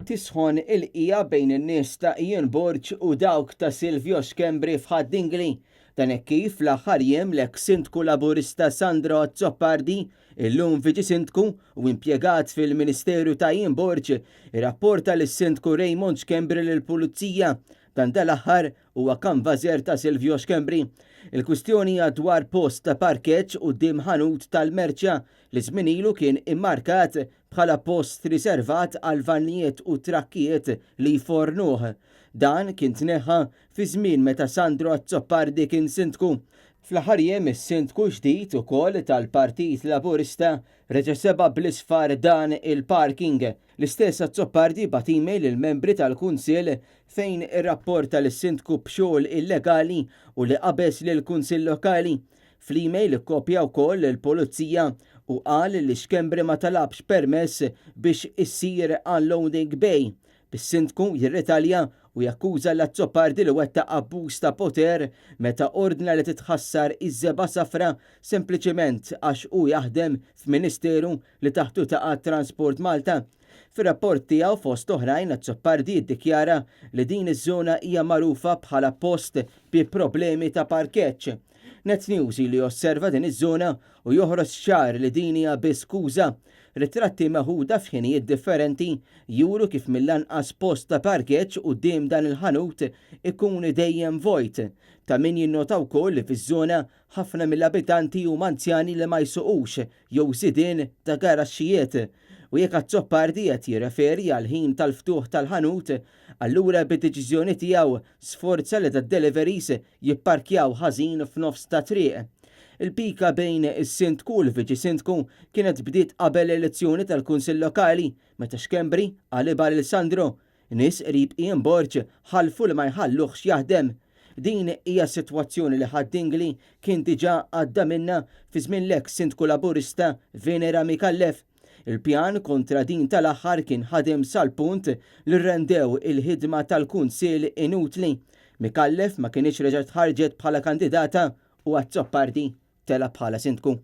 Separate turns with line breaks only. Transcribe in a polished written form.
Tisħon il-qija bejn in-nies ta' Ian Borg u dawk ta' Silvio Schembri f'Ħad-Dingli. Dan hekk kif fl-aħħar jiem l-eks Sindku Laburista Sandro Azzopardi, illum Viċi Sindku u impjegat fil-Ministeru ta' Ian Borg, irrapporta lis-Sindku Raymond Schembri lill-Pulizija. Dan tal-aħħar huwa kanvażer ta' Silvio Schembri. Il-kwistjoni hija dwar post ta' parkeġġ quddiem ħanut tal-merċa li żmien ilu kien immarkat bħala post riservat għal vannijiet u trakkijiet li jfornuh. Dan kien tneħħa fi żmien meta Sandro Azzopardi kien Sindku. Fl-aħħar jiem is-Sindku ġdid ukoll tal-Partit Laburista reġa' seba' bl-isfar dan il-parking. L-istess Azzopardi bagħat email lill-membri tal-Kunsill fejn irrapporta lis-Sindku b'xogħol illegali u li qabeż lill-Kunsill Lokali. Fl-email ikkopja wkoll lill-Pulizija u qal li Schembri ma talabx permess biex issir unloading bay, bis-Sindku jirritalja u jakkuża 'l Azzopardi li wettaq abbuż ta' poter meta ordna li titħassar iż-żebgħa safra sempliċiment għax hu jaħdem f'Ministeru li taħtu taqa' Transport Malta. Fir-rapport tiegħu fost oħrajn Azzopardi jiddikjara li din iż-żona hija magħrufa bħala post bi problemi ta' parkeġġ. Net News ilu josserva din iż-żona u joħroġ ċar li din hija biss skuża. Ritratti meħuda f'ħinijiet differenti juru kif mill-anqas post ta' parkeġġ quddiem dan il-ħanut ikun dejjem vojt. Ta' min jinnota wkoll li fiż-żona ħafna mill-abitanti huma anzjani li ma jsuqux jew sidien ta' garaxxijiet. U jekk Azzopardi qed jirreferi għall-ħin tal-ftuħ tal-ħanut, allura bid-deċiżjoni tiegħu sforza li tad-deliveries jipparkjaw ħażin f'nofs ta' triq. Il-pika bejn is-Sindku u l-Viċi Sindku kienet bdiet qabel l-elezzjoni tal-Kunsill Lokali meta Schembri qalibha lil Sandro. Nies qrib Ian Borg ħalfu li ma jħalluhx jaħdem. Din hija sitwazzjoni li Ħad-Dingli kien diġà għadda minnha fi żmien l-eks Sindku Laburista Venera Micallef. Il-pjan kontra din tal-aħħar kien ħadem sal-punt li rrendew il-ħidma tal-Kunsill inutli. Micallef ma kinitx reġgħet ħarġet bħala kandidata u Azzopardi tela' bħala Sindku.